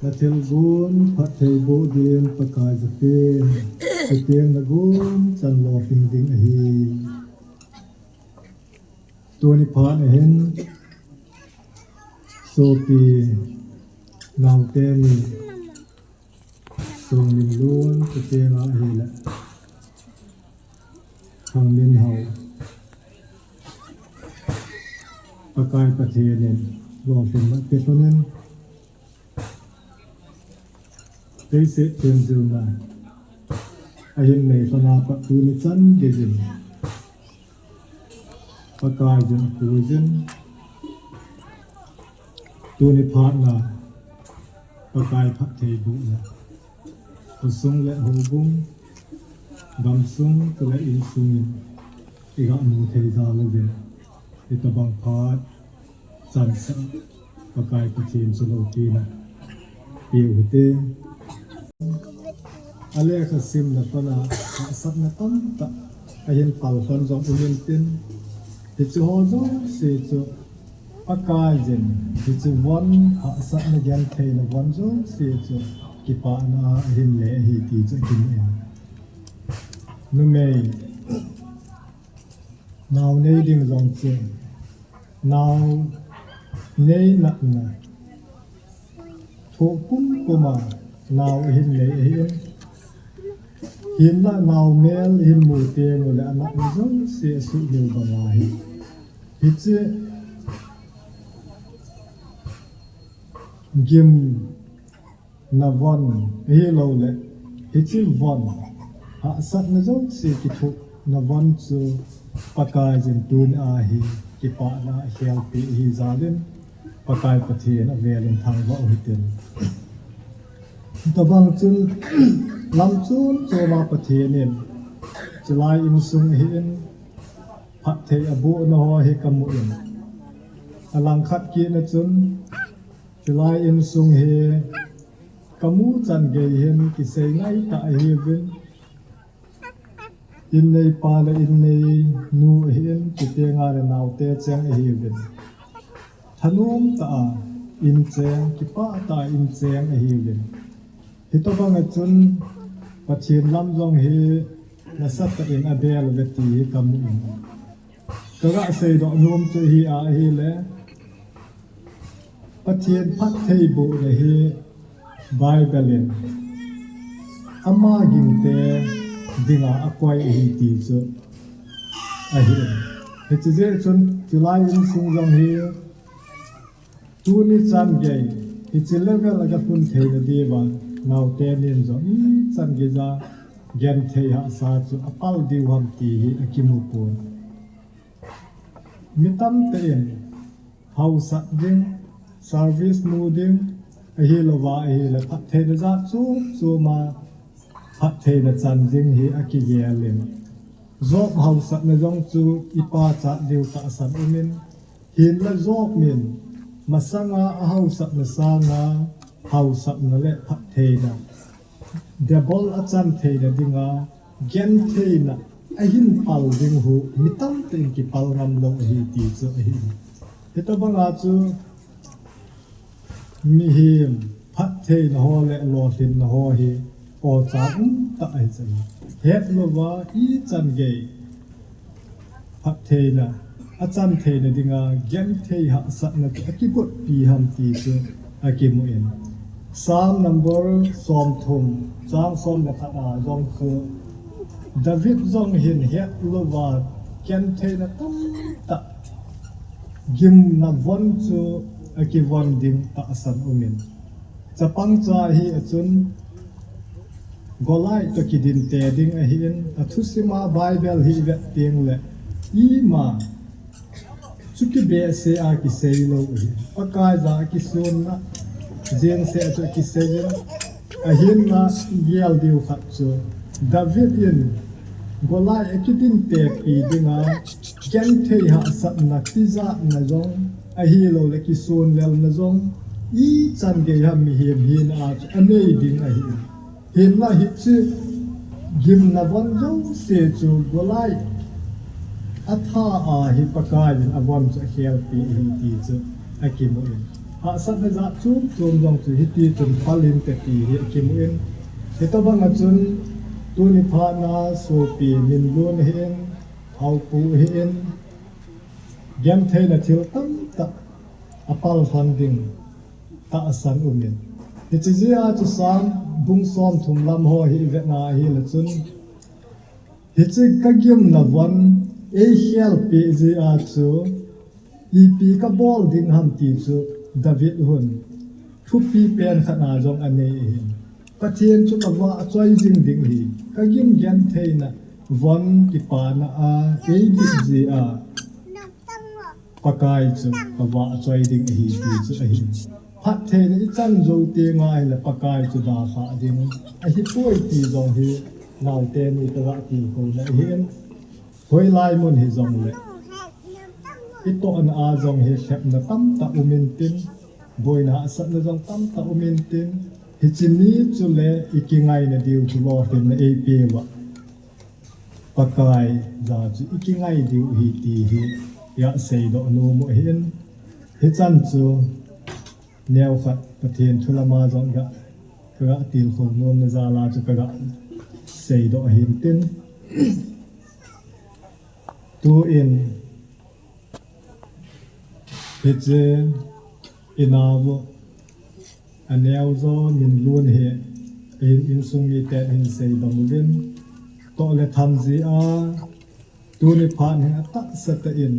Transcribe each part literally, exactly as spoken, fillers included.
Na thilgon phatthei boh din Pakai japen, japen na gon chan lolhing ding ahi. Tuni phat ahin sopi naote ni Songminlun, Pakai a ahile Thangminhao, Pakai Pathen in lolhinna pe lhonin, leiset themjilna ahin nei lhona pat tuni chan geiyin Pakai jin apuijin, tuni phat na Pakai phatthei bohna, khosung le houbung, gamsung, chule insung in iga mu thei jal uvin, hitobang phat chansah Pakai Pathen chu loupina peh u hite. Alekha simna pana hahsatna tamtah ahin pal lhon jong um intin, hiche ho jouse chu Pakai jin, hiche von, hahsatna gentheina von jouse chu kipana a ahin le ahi ti chu akimu in. Numei, nao nei ding jong chu, nao nei natna thoh pumpum a nao ahin nei ahin, hinla nao mel ahin mu teng uleh anatna jouse asuhmil banga hi, hiche gimna von ahilouleh hiche von, hahsatna jouse kithohna von chu Pakai jin tuni a hi kipana a akhelpeh ahi jal in, Pakai Pathen avel in thangvah u hitin. Hitobang chun lam chom chom a Pathen in chulai insung ahin phatthei abohna ho hi kamu in, alangkhat kit na chun chulai insung hi kamu chan gei hin kisei ngai tah ahiuvin, inneipa le inneinu ahin, chuteng le naote cheng ahiuvin, thanom tah a incheng, kipah tah a incheng ahiuvin, hitobang a chun Pathen lam jong hi nasatah in abel uve ti hi kamu in. Kaga seidoh nom chu hi ahile, Pathen phatthei bohna hi Bible in ama gingte dinga akoi ahi ti chu ahi in. Hiche jeh chun chulai insung jong hi tuni chan gei hiche level aga lhun theina diuva naote nin jong ichan geija genthei hahsa chu apal diu ham ti hi akimu pon. Mi tamtah in hausat ding, service mu ding, ahilouva ahile phattheina jat chom chom a phattheina chan ding hi akigel in. Job hausatna jong chu ipachat diu tahsan umin, hinla Job in masanga ahausatna sanga hausatna le phattheina double achan theina dinga gentheina ahin pal ding hi mi tamtah in kipal ngam lou ahi ti chu ahi. Hitobanga chu mihem phattheina ho le lolhinna ho hi ochan umtah ahi chu. Hetlouva ichan gei phattheina achan theina dinga genthei hahsatna chu akigotpi ham ti chu akimu in. Psalm number somthum, chang som le khat a jong chu David jong hin hetlouva gentheina tamtah gimna von chu akivon ding tahsan umin. Chapang cha hi achun Goliath toh kidinte ding ahin, athusima Bible hi ivet tengle ima chu kibehseh a kisei lou ahi. Pakaiya akisonna jeng seh chu akisei in, ahinla igel diu khat chu David in Goliath akidintepi dinga genthei hahsatna tijatna jong ahilouleh kisonlelna jong ichan gei ham mihem hina a chu anei ding ahi. Hinla hiche gimna von jouse chu Goliath atha a hi Pakaiyin avon chu akhelpi ahi ti chu akimu in. Hahsatna jat chom chom jong chu hiti chun pal inte ti hi kimu in. Hitobang a chun tuni phat na sopi Minlun hi in, Haopu hi in, gentheina thil tamtah a pal lhon ding tahsan um in. Hiche jeh a chu Sam bung som thum lam ho hi i vet na ahile chun, hiche ka gimna von ei khelpeh jeh a chu ipi ka bol ding ham ti chu David hun thupi pen khat na jong anei ahin. Pathen chu ka vahchoi jing ding ahi. Ka gim gentheina von kipana a ei dih jeh a Pakai chu ka vahchoi ding ahi ti chu ahi. Phattheina i chan jou teng ahile Pakai chu dalhah ding ahipoi ti jong hi naote ni ka ga tilkhou na ahin. Hoilai mun hijongle i tohna a jong hi lhepna tamtah um intin, boina hahsatna jong tamtah um intin, hiche ni chule i kingaina diu chu lolhinna eipeuva Pakai ja chu i kingai diu ahi ti hi i ga seidoh nom u ahin. Hichan chu neokhat Pathen thu lama jong ga, ka ga tilkhou nomna jal a chu ka ga seidoh ahin tin. Tuin hiche i nao u aneo jo Minlun hi in, insung miten hin sei bang uvin, toh le tham jeh a tuni phat hin atahsa tah in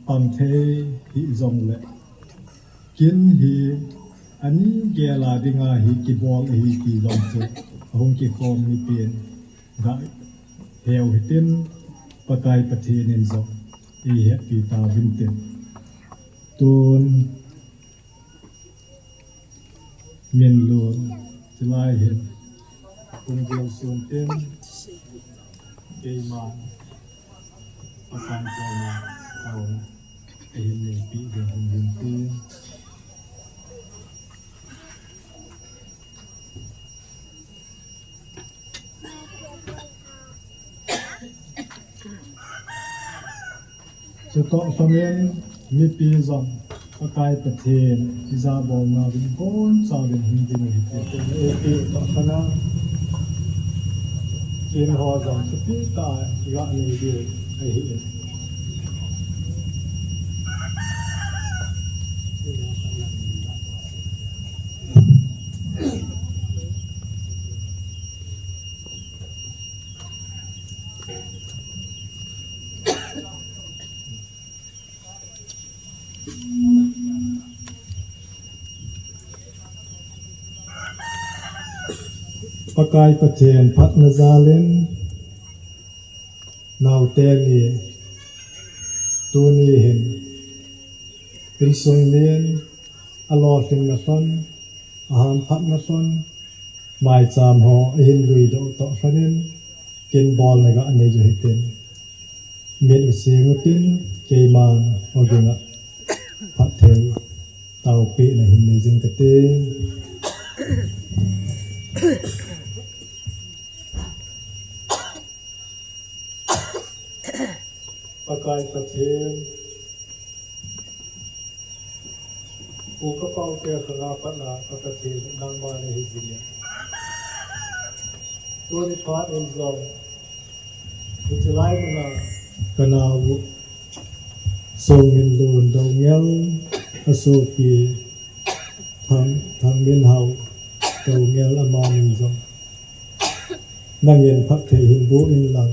pang thei hih jongle, kin hi ani gel a dinga hi kibol ahi ti jong chu ahung kikhom mipin ga heu hitin, Pakai Pathen in jong eihetpi tauvin tin. Tun Minlun chulai hin hung gel sun tin, keiman Pakai koma taona eihin neipi ding hung hin tin. Chutoh lhon in mipi jong Pakai Pathen ija bolna uvin bonchauvin hung ding ahi ti. Eipi toh lhon a kin ho jong thupi tah a i ga nei diu ahi. Pakai Pathen phatna jal in naote ni tuni hin insung min alolhinna lhon, ahamphatna lhon, maicham ho ahin luidoh toh lhon in kin bolna ga nei u hitin. Min u sing utin, keiman hung ding a phatthei taopehna hin nei jing kate. Pakai Pathen, pu ka pau te khanga pat na ka Pathen nangma nahi jing e. Tuni phat in jong hiche lai mun a ka nao u Songminlun Doungel, asopi Thang, Thangminhao Doungel, amani jong nangin phatthei hin boh in lang.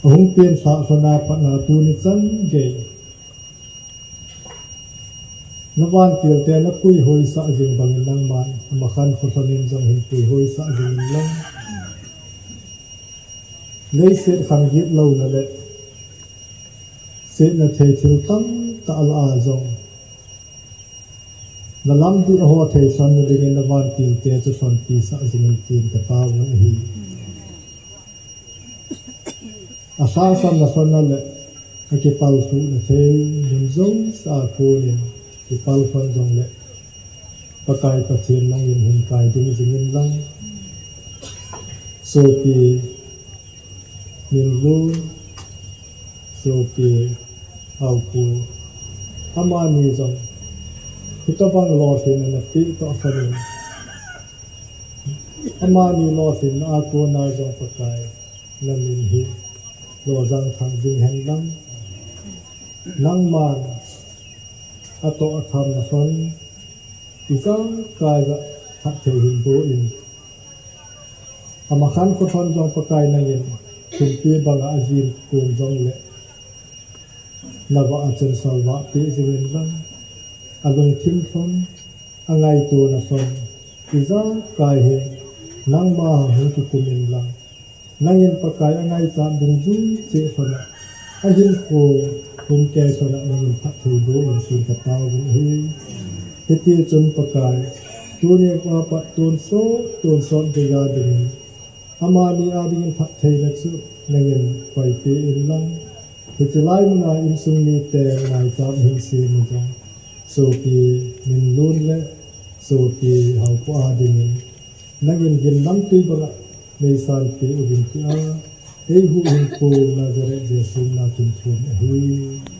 Ahung pen lhah lhon a pat na tuni chan gei na vantil te na puihoisah jing bangin nangman ama khankho lhon in jong hin puihoisah jing in lang. Leiset khang gitlouna le setna thei thil tamtah lah a jong na lamdih a ho thei lhon na dingin na vantil te chu lhonpi sah jing in tin ka taona ahi. Alhahsamna lhon na le akipal lhuhna thei mun jouse a kon in kipal lhon jongle Pakai Pathen nangin hin kai ding jing in lang. Sopi Minlun, Sopi, Haopu, amani jong hitobang lolhinna napeh toh lhonin, amani lolhinna a kona jong Pakai, namin hi lolhang thang jing hen lang, nangman atoh atham nalhon, ijakai a phatthei hin boh in, amakhan kholhon jong Pakai nangin thimpi banga ajin kon jongleh, navah a chun salvah peh jingin lang, alungthim lhon, angaito nalhon, ijakai hi nangma hung kikum in lang, nangin Pakai angaichat dungjui cheh lhona, ahinkho lhumkei lhona nangin phatthei boh in tin kataovin ahi. Hitichun Pakai, tuni a pat tonsot tonsot geiya dingin, amani a dingin phattheina chu nangin koipeh in lang, hiche lai muna insung mite maicham hin sem u jong, sopi Minlun le sopi Haopu a dingin, nangin gin lamtui banga neisanpeh uvin tia, eihuhhingpu Nazareth Jesu mina kathum ahi.